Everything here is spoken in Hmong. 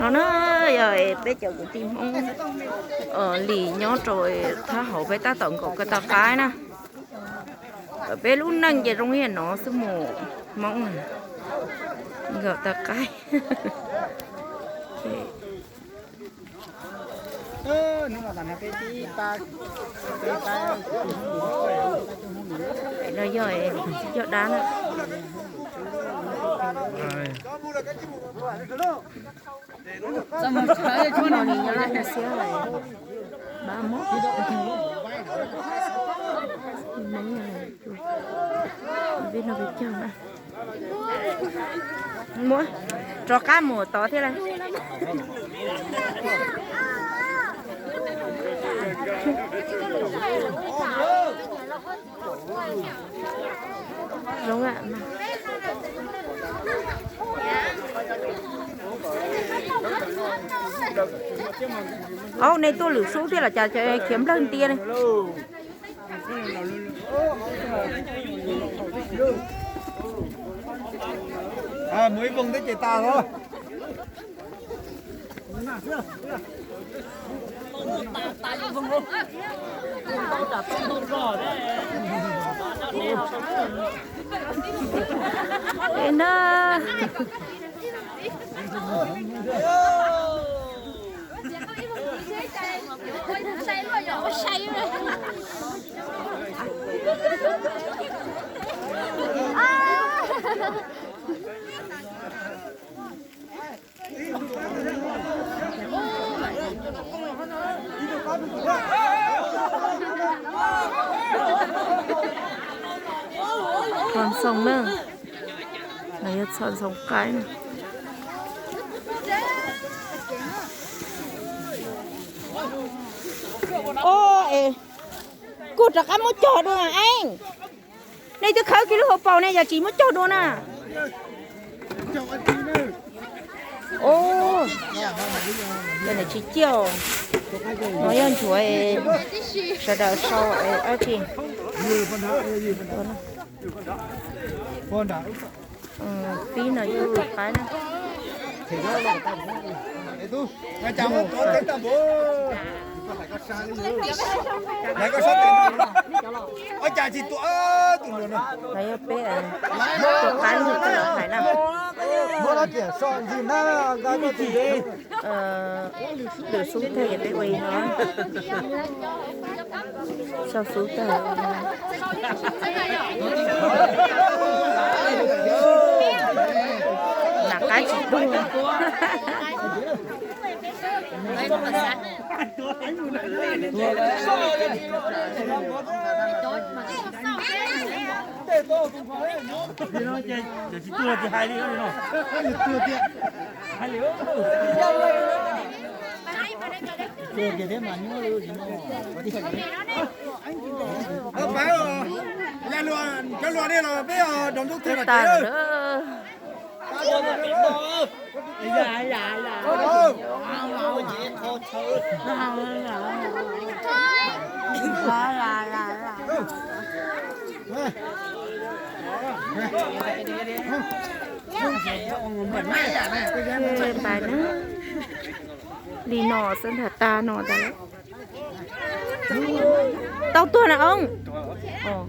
No na, yog peb cov kwv tij Hmoob Lis nyob rau thab hauv peb tab tom nkaum ko taw qaib na. Peb lub neej ces zoo li no xwb mus Hmoob nkaum taw qaib. No yog, yog dab na. Xiab ba mob. Muab rov qab mus tod thiab lawm. Zoo. Au, nej tuaj lwm sub thiab los cas, khiav nplawg ntia ne. Mus ib voog thiab ces tas os. Txhos ntxoo na, no yog txhos ntxoo qaib na. Kuj rov qab muab cog dua na. Nej twb khawb kiag lub hauv paus ne, yog tsis muab cog dua na. Ub, yog tsis ciaj, no yog nchuav, sawv daws sau dab tsi. Pib no yog qaib na. Los yog peb, tus qaib ntug koj los hais na. Lwm xub tag ces peb ua li no. Sau xub tag. Nam qab tsis tuag. Cov luag nej los peb rau ntuj twg los tas. Li no xwb ntag, tas no tas lawm. Tau tuag na oo.